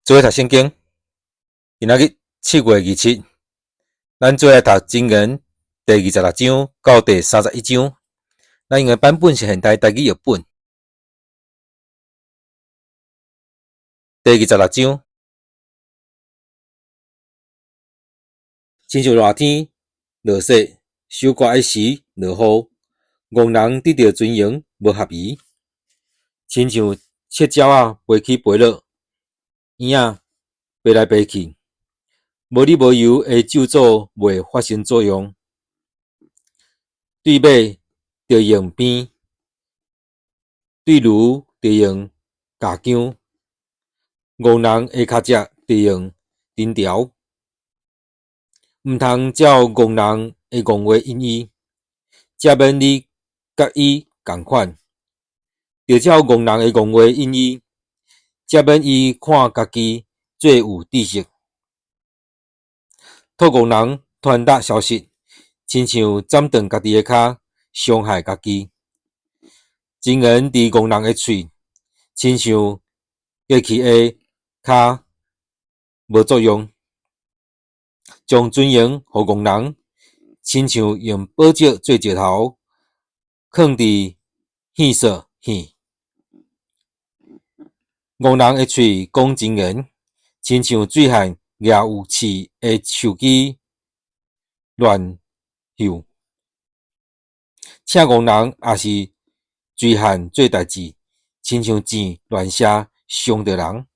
做伙讀聖經，今仔日7月27，咱做伙來讀箴言第二十六章到第三十一章。咱用的版本是現代台語譯本。第二十六章，親像熱天落雪，收割的時落雨，戇人得著尊榮無合宜，親像赤鳥仔飛起飛落。鷹仔飛來飛去，無理無由的咒詛袂發生作用。對馬著用鞭，對驢著用鉸鉗。戇人的跤跡著用藤條。毋通照戇人的戇話引伊，才免你佮伊仝款。著照戇人的戇話引伊。才免伊看家己做有知識，託戇人傳達消息，親像斬斷家己的跤，傷害家己。箴言佇戇人的喙，親像機器的跤無作用。將尊榮予戇人，親像用寶石做石頭，囥佇耳索耳。戇人的喙講真言，親像水漢舉有刺的樹枝亂嗅。請戇人抑是追漢做代誌，親像箭亂射傷著人。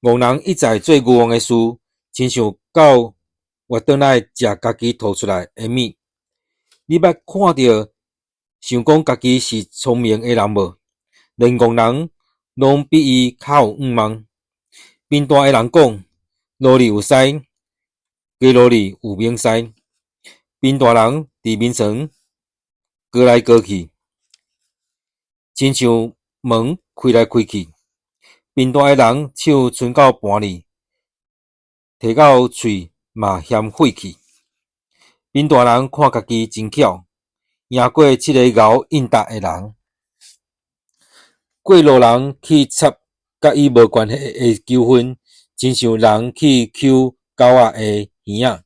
戇人一再做愚妄的事，親像狗活轉來食家己吐出來的物。你捌看著想講家己是聰明的人無？連戇人攏比伊較有向望。貧惰的人講：路裡有獅，街路裡有猛獅。貧惰人佇眠床軋來軋去，親像門開來開去。貧惰的人手伸到盤裡，提到喙嘛嫌廢去。貧惰人看家己真巧，贏過七個𠢕應答的人。過路人去插佮伊無關係的糾紛，親像人去搝狗仔的耳仔。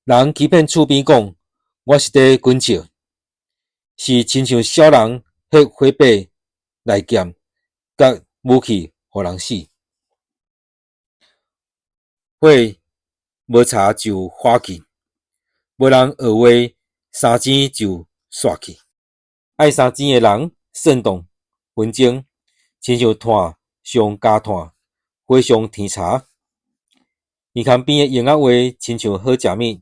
人欺騙厝邊講，我是咧滾笑，是親像痟人彼火把內劍佮武器予人死。火無柴就花去，無人學話，三錢就煞去。愛三錢的人煽動紛爭，親像炭上加炭，火上添柴。耳空邊的閒仔話，親像好食物，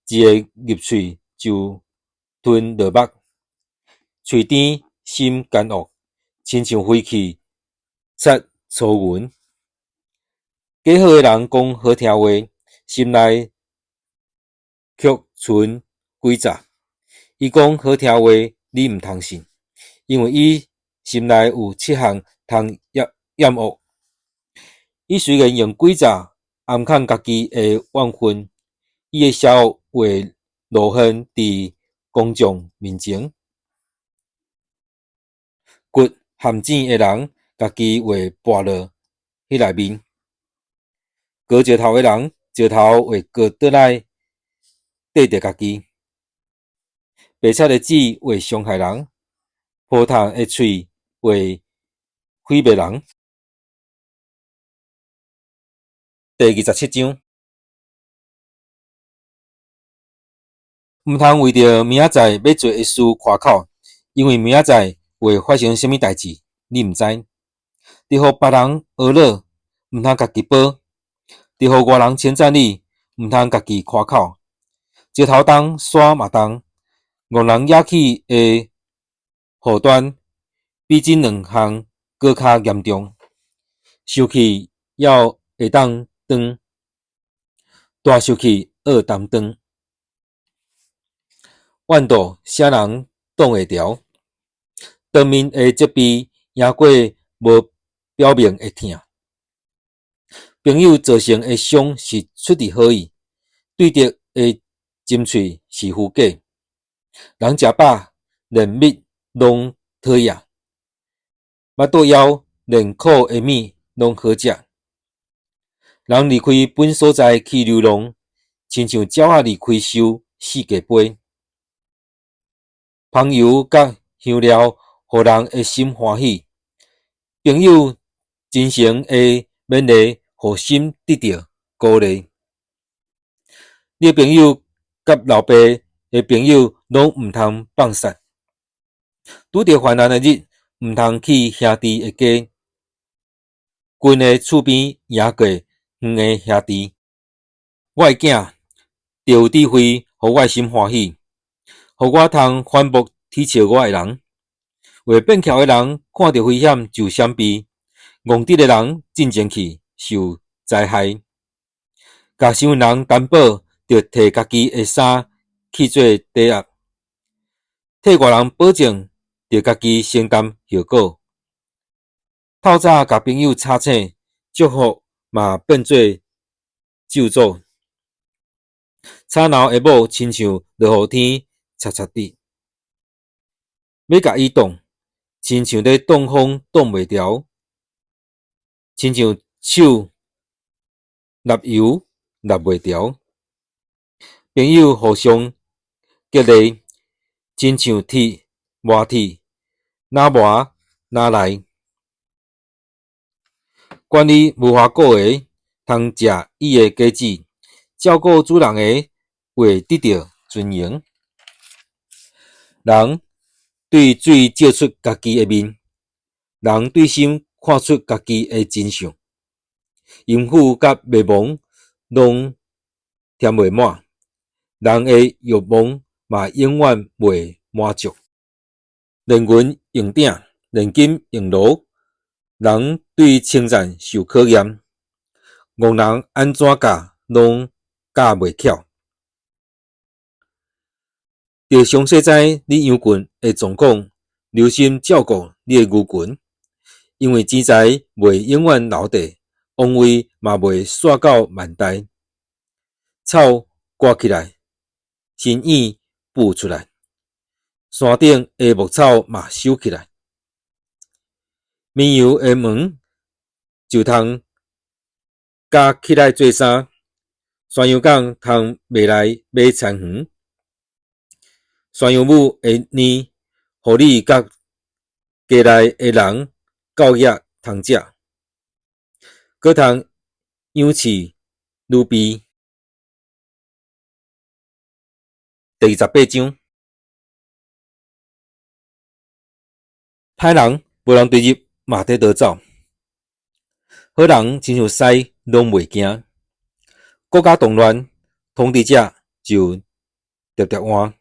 一个入喙就吞落腹。喙甜心奸惡，親像飛氣擦粗雲。假好的人講好聽話，心內卻存詭詐。伊講好聽話，你毋通信，因為伊心內有七項通厭惡。伊雖然用詭詐掩藏家己的怨恨，伊的邪惡會露現佇公眾面前。掘陷阱的人，家己會跋落彼內面；割石頭的人，石頭會割轉來硩著家己。白賊的舌會傷害人，鋪炭的喙會毀滅人。第二十七章，毋通為著明仔載欲做的事誇口，因為明仔載會發生啥物代誌，你毋知。著予別人呵咾，毋通家己褒；著予外人稱讚你，毋通家己誇口。石頭重，沙嘛重，戇人惹起的禍端，比這兩項閣較嚴重。受氣猶會當斷，大受氣愛擔當。怨妒啥人擋會牢？當面的責備贏過無表明的疼。朋友造成的傷是出自好意，對敵的針喙是虛假。人食飽，連蜜攏討厭；腹肚枵，連苦的物攏好食。人離開本所在去流浪，親像鳥仔離開獸四界飛。香油佮香料，予人的心歡喜；朋友真誠的勉勵，予心得著鼓勵。你的朋友佮老爸的朋友攏毋通放殺。拄著患難的日，毋通去兄弟的家。近的厝邊贏過遠的兄弟。我的囝，著有智慧，予我的心歡喜，予我通反駁恥笑我的人。話變巧的人看著危險就閃避，戇直的人進前去受災害。共身份人擔保，著提家己的衫去做抵押；替外人保證，著家己承擔後果。透早共朋友吵醒，祝福嘛變做咒詛。吵鬧的某親像落雨天插插滴，欲共伊擋，親像咧擋風擋袂牢，親像手搦油搦袂牢。朋友互相激勵，親像鐵磨鐵，若磨若來。管理無花果的，通食伊的果子；照顧主人的，會得著尊榮。人對水照出家己的面，人對心看出家己的真相。淫婦佮迷茫攏填袂滿，人的欲望嘛永遠袂滿足。煉銀用鼎，煉金用爐，人對稱讚受考驗，戇人按怎教攏教袂巧。著詳細知你羊群的狀況，留心照顧你的牛群，因為錢財袂永遠留佇，王位嘛袂紲到萬代。草割起來，新葉揬出來，山頂的牧草嘛收起來。綿羊的毛就通絞起來做衫，山羊犅通賣來買田園。山羊母的奶，予你佮家內的人夠額通食，閣通養飼女婢。第28章，歹人無人追入，嘛佇逃走；好人親像獅，攏袂驚。國家動亂，統治者就沓沓換。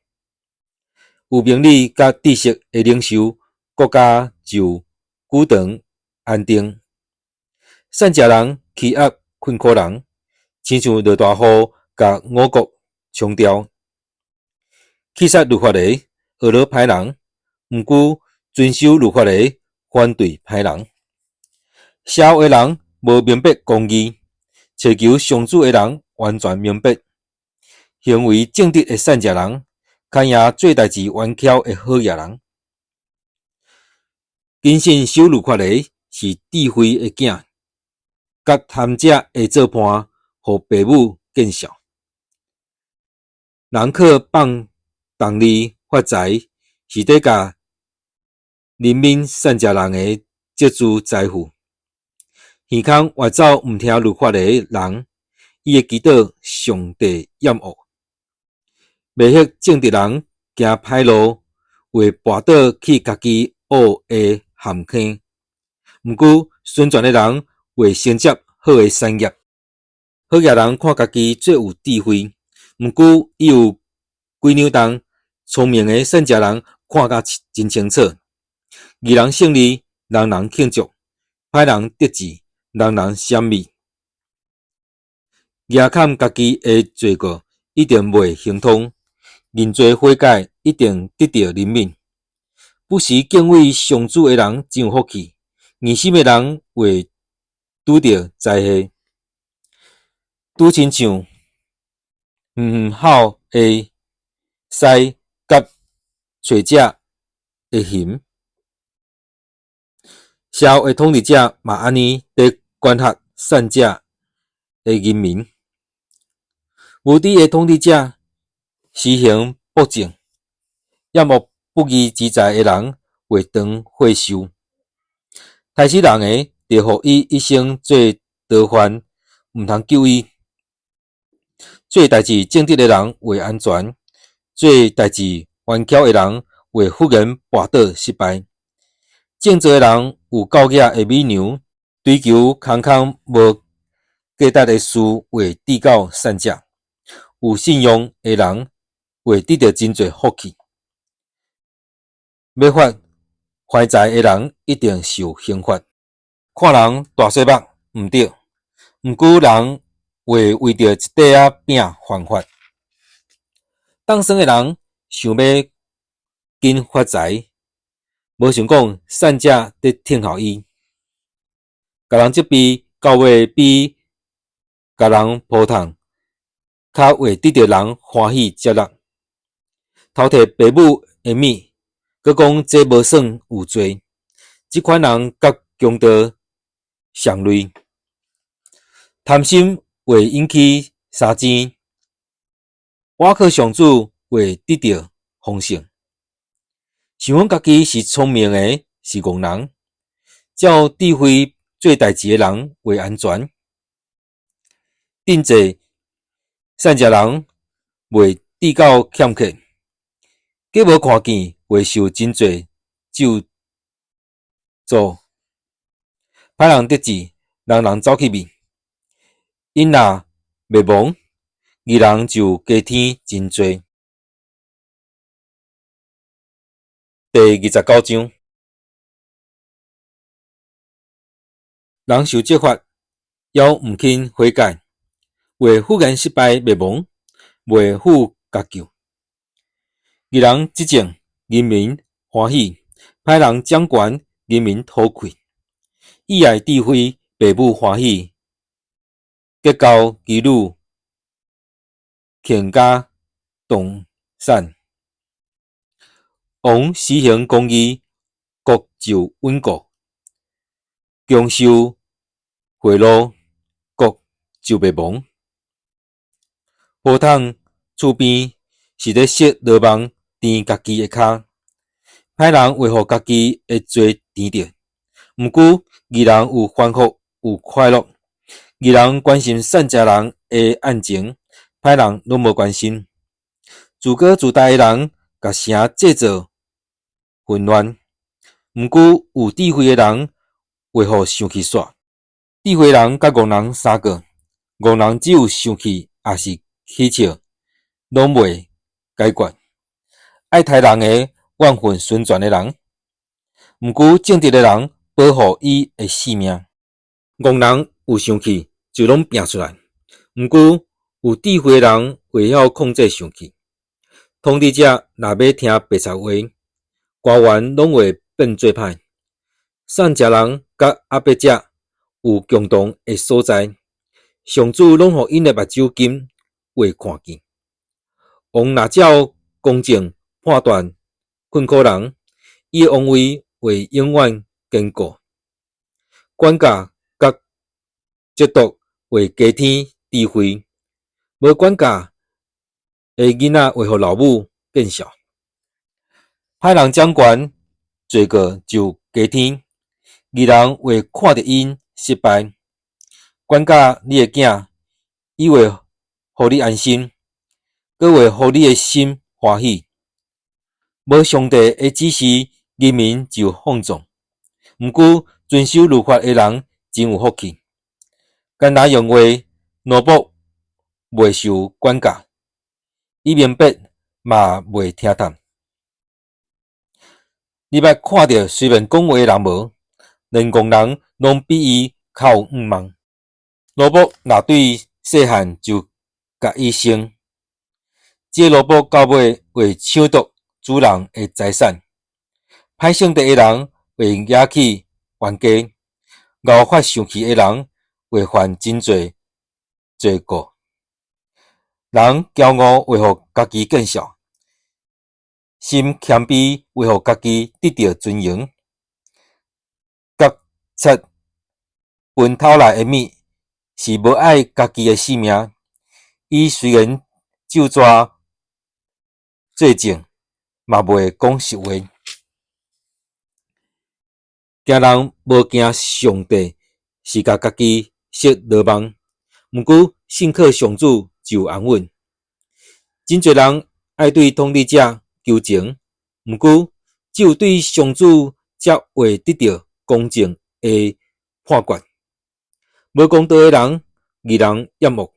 有明理佮知識的領袖，國家就久長安定。散食人欺壓困苦人，親像落大雨，共五穀沖掉。棄殺律法的，學落歹人；毋過遵守律法的，反對歹人。邪惡的人無明白公義，尋求上主的人完全明白。行為正直的散食人，較贏做代誌頑巧的好額人。謹慎守律法的是智慧的囝，佮貪者的做伴，予爸母見笑。人靠放重利發財，是佇共憐憫散食人的積聚財富。耳空越走毋聽律法的人，伊的祈禱上帝厭惡。迷惑正直人行歹路，會跋倒去家己挖的陷坑。毋過順全的人會承接好的產業。好額人看家己最有智慧，毋過伊有幾兩重。聰明的散食人看甲真清楚。義人勝利，人人慶祝；歹人得志，人人閃避。蜈崁家己的罪過，一定袂亨通；認罪悔改，一定得著憐憫。不時敬畏上主的人真有福氣，硬心的人會拄著災禍。拄親像遠遠吼的獅佮揣食的熊，邪惡的統治者嘛按呢佇管轄散者的人民。無知的統治者施行暴政，厭惡不義之財的人會當歲壽。刣死人的，著予伊一生做逃犯，毋通救伊。做代誌正直的人會安全，做代誌頑巧的人會忽然跋倒失敗。正直的人有教養的美娘，追求空空無價值的事會致到散者。有信用的人會得著真濟福氣。欲發橫財的人一定受刑罰。看人大細目毋對，毋過人會為著一塊仔餅犯法。膽酸的人想欲緊發財，無想講散者佇聽候伊。共人責備到尾比共人抱痛較會得著人歡喜接納。偷提爸母的物，閣講這無算有罪，這款人佮強盜相類。貪心會引起相爭，倚靠上主會得著豐盛。想講家己是聰明的，是戇人。照智慧做代誌的人會安全。躉濟散食人袂致到欠缺，假無看見會受真濟咒詛。歹人得志，人人走去覕；𪜶若滅亡，義人就加添真濟。第29章，人受責罰，猶毋肯悔改，會忽然失敗滅亡，袂復加救。義人執政，人民歡喜；歹人掌權，人民吐氣。喜愛智慧，父母歡喜；結交兒女，傾家蕩產。王施行公義，國就穩固；強受賄賂，國就滅亡。禾桶厝邊是咧設羅網纏家己的跤，歹人會予家己的罪纏著。毋過義人有歡福，有快樂。義人關心散食人的案情，歹人攏無關心。自高自大的人，共城製造混亂。毋過有智慧的人會予生氣煞。智慧人佮戇人相過，戇人只有生氣，抑是起笑，攏袂解決。愛刣人的怨恨孫權的人，毋過正直的人保護伊的性命。戇人有生氣就攏拚出來，毋過有智慧的人會曉控制生氣。統治者若欲聽白賊話，官員攏會變做歹。散食人佮壓迫者有共同的所在，上主攏予𪜶的目睭金會看見。王若照公正判斷困苦人，伊的王位會永遠堅固。管教佮責毒會加添智慧，無管教的囡仔會予老母見笑。歹人掌權，罪過就加添，義人會看著𪜶失敗。管教你的囝，伊會予你安心，閣會予你的心歡喜。無上帝的指示，人民就放縱。毋過遵守律法的人真有福氣。艱難用話，奴僕袂受管教，伊明白嘛袂疼痛。你捌看著隨便講話的人無？連戇人攏比伊較有向望。奴僕若對細漢就共伊生，這個奴僕到尾會搶奪主人的財產。歹性格的人會惹起冤家，𠢕發生氣的人會犯真濟罪過。人驕傲會予家己見笑，心謙卑會予家己得著尊榮。覺察分偷來的物，是無愛家己的性命。伊雖然咒詛作證，嘛袂講實話。驚人無驚上帝，是共家己設羅網；毋過信靠上主就安穩。真濟人愛對統治者求情，毋過只有對上主才會得著公正的判決。無公道的人，義人厭惡；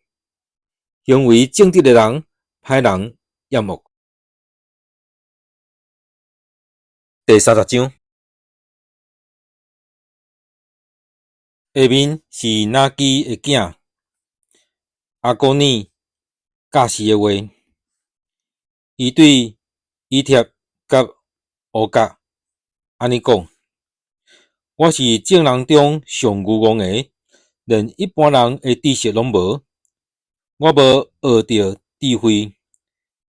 行為正直的人，歹人厭惡。第30章。下面是拿基的囝亞古爾教示的話。伊對以帖佮烏甲按呢講：我是眾人中上愚戇的，連一般人的知識攏無。我無學著智慧，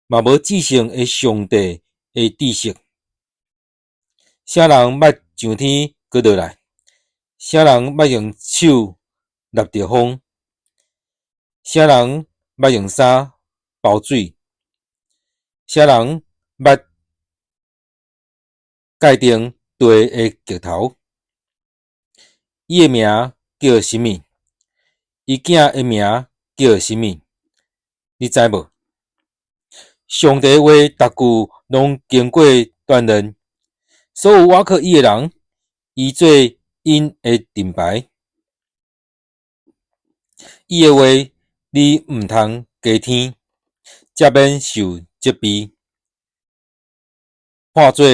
嘛無至聖的上帝的知識。啥人捌上天閣落來？啥人捌用手捏著風？啥人捌用衫包水？啥人捌界定地的極頭？伊的名叫啥物？伊囝的名叫啥物？你知無？上帝的話逐句攏經過鍛鍊，所有倚靠伊的人，伊做𪜶的盾牌。伊的話你毋通加添，才免受責備，判做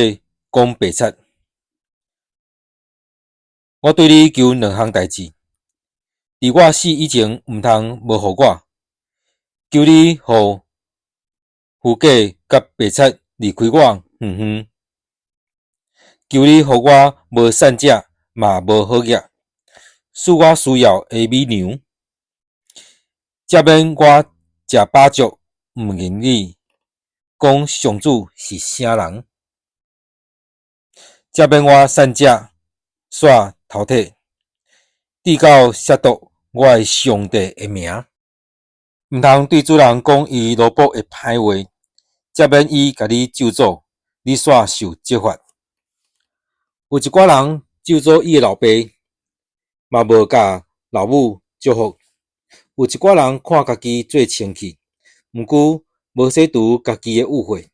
講白賊。我對你求兩項代誌，佇我死以前，毋通無予我。求你予虛假佮白賊離開我遠遠。求你予我無散食，嘛無好額，賜我需要的米糧，才免我食飽足，毋認你，講上主是啥人？才免我散食，煞頭退，直到褻瀆我的上帝的名。毋通對主人講伊奴僕的歹話，才免伊共你咒詛，你煞受責罰。有一寡人咒詛伊的老爸，嘛無共老母祝福。有一寡人看家己做清氣，毋過無洗除家己的污穢。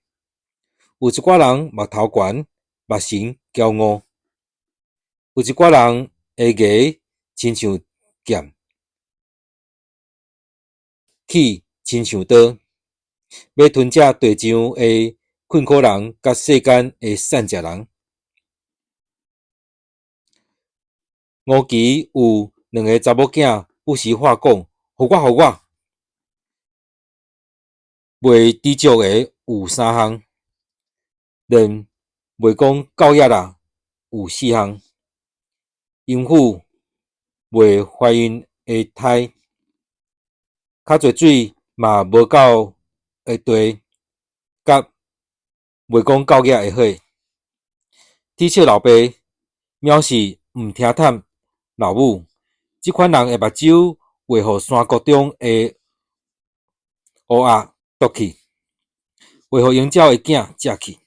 有一寡人目頭懸，目神驕傲。有一寡人的牙親像劍，齒親像刀，欲吞食地上的困苦人，佮世間的散食人。吳奇有兩个查某囝，不時話講：予我，予我！袂知足的有三項，連袂講夠額啦有四項。孕婦袂懷孕的胎，較濟水嘛無夠的地，佮袂講夠額的火。恥笑老爸，藐視毋聽忝老母，這款人的目睭會予山谷中的烏鴉啄去，會予鷹鳥的囝食去。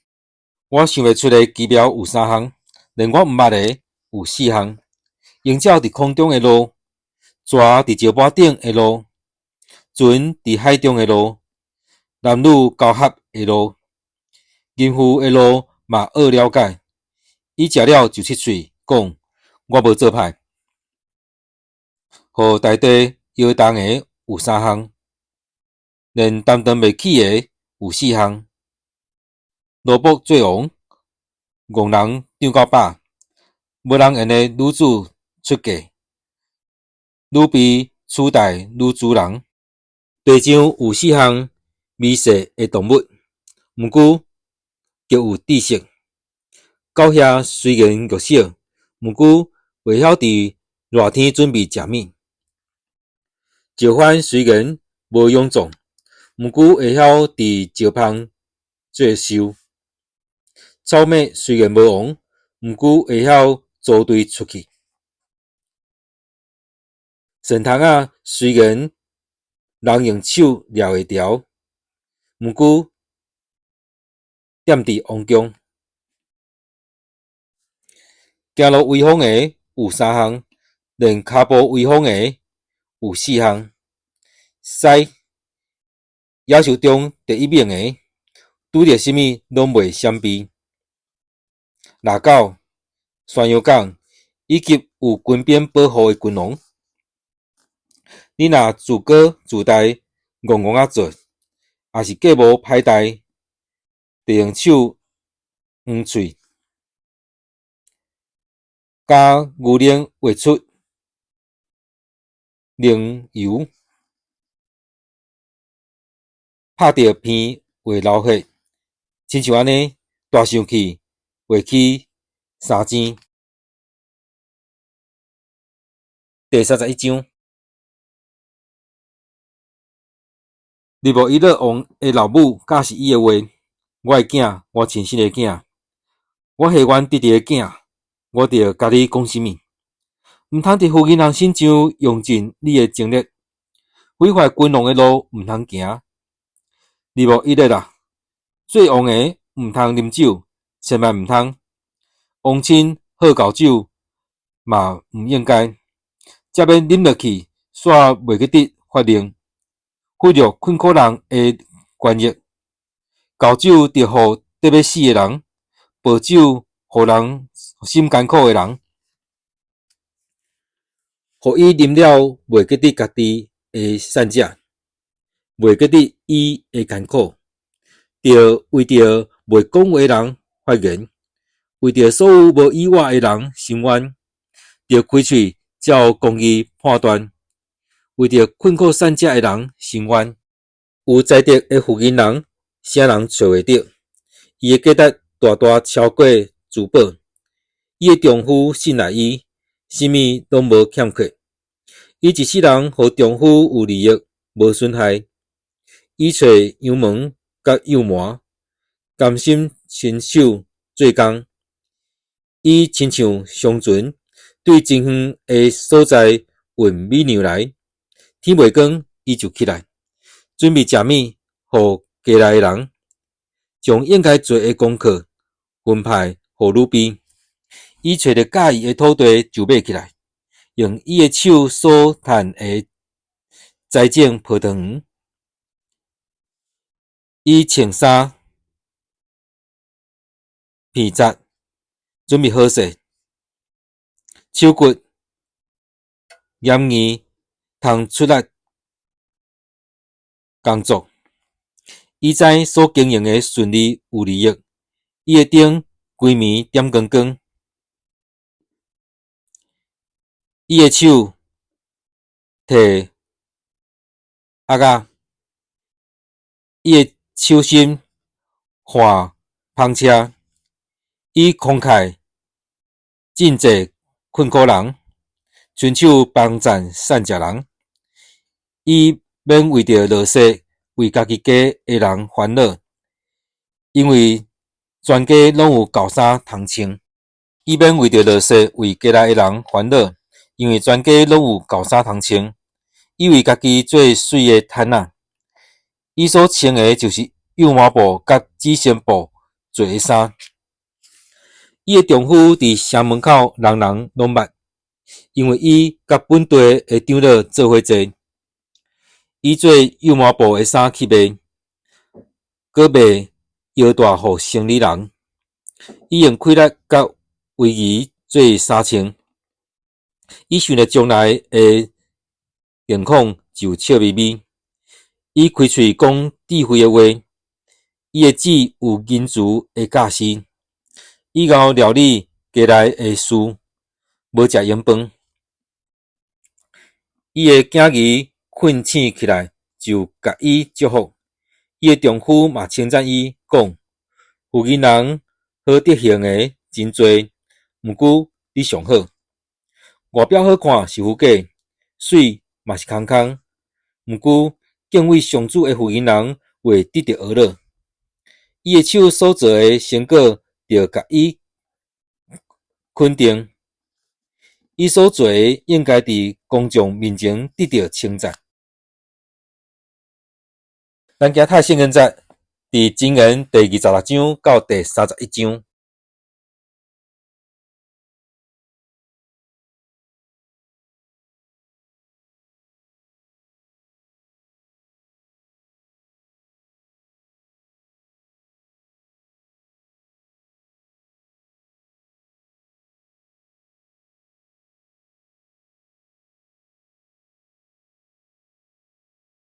我想袂出的奇妙有三項，連我毋捌的有四項。鷹鳥佇空中的路，蛇佇石板頂的路，船佇海中的路，男女交合的路，淫婦的路嘛惡了解。伊食了就拭喙，講我無做歹。予大地搖動的有三項，連擔當袂起的有四項。奴僕做王，戇人長到飽，無人緣的女子出嫁，女婢取代女主人。地上有四項微細的動物，毋過極有知識。狗鴞雖然弱小，毋過會曉佇熱天準備食物。石帆雖然無勇壯，毋過會曉佇石縫做岫。草馬雖然無王，毋過會曉組隊出去。蒜蟲仔雖然人用手掠會著，毋過踮佇王宮。行路威風的有三項，連跤步威風的有四項。獅，野獸中第一猛的，拄著啥物攏袂閃避。獵狗、山羊犅，以及有軍兵保護的軍王。你若自高自大，戇戇仔做，抑是計謀歹代，就用手黃喙，加牛奶畫出奶油，拍著鼻會流血，親像按呢，大生氣會起三錢。第31章，利慕伊勒王的老母教示伊的話：我的囝，我親生的囝，我下願得著的囝，我著共你講啥物？毋通佇婦人人身上用盡你的精力，毀壞君王的路毋通行。利慕伊勒啊，做王的毋通啉酒，千萬毋通。王親好厚酒嘛毋應該，才欲啉落去，煞袂記得法令，忽略困苦人的權益。厚酒著予得欲死的人，薄酒予人心艱苦的人，予伊啉了袂記得家己的散者，袂記得伊的艱苦，著為著袂講話的人發言，為著所有無依倚的人伸冤，著開喙照公義判斷，為著困苦散者的人伸冤。有才德的婦人人，啥人揣會著？伊的價值大大超過珠寶。伊的丈夫信賴伊，啥物攏無欠缺。伊一世人予丈夫有利益，無損害。伊揣羊毛佮幼糜，甘心親手做工。伊親像商船，對真遠的所在運米糧來。天未光，伊就起來，準備食物予家內的人，將應該做的功課分派予女婢。伊揣著佮意的土地就買起來，用伊的手所趁的栽種葡萄園。伊穿衫披紮，準備好勢，手骨嚴硬，通出力工作。伊知所經營的順利有利益，伊的燈規暝點光光。伊的手提甕仔，伊的手心挽篷車。伊慷慨賑濟困苦人，伸手幫贊散食人。伊免為著羅設為家己家的人煩惱，因為全家攏有厚衫通穿。伊免為著羅設為家內的人煩惱，因為全家攏有厚衫通穿。伊為家己做媠的毯仔，伊所穿的就是幼麻布佮紫色布做的衫。伊的丈夫佇城門口，人人攏捌，因為伊佮本地的長老做伙坐。伊做幼麻布的衫去賣，閣賣腰帶予生理人。伊用氣力佮威儀做衫穿。伊想著將來的境況就笑眯眯。伊開喙講智慧的話，伊的舌有仁慈的教示。伊𠢕料理家內的事，無食閒飯。伊的囝兒睏醒起來，就共伊祝福。伊的丈夫嘛稱讚伊，講：婦人人好德行的真濟，毋過你上好。外表好看是虛假，媠嘛是空空。毋過敬畏上主的婦人人會得著呵咾。伊的手所做的成果，著共伊肯定。伊所做的應該佇公眾面前得著稱讚。咱今仔讀聖經節，佇箴言第26章到第31章。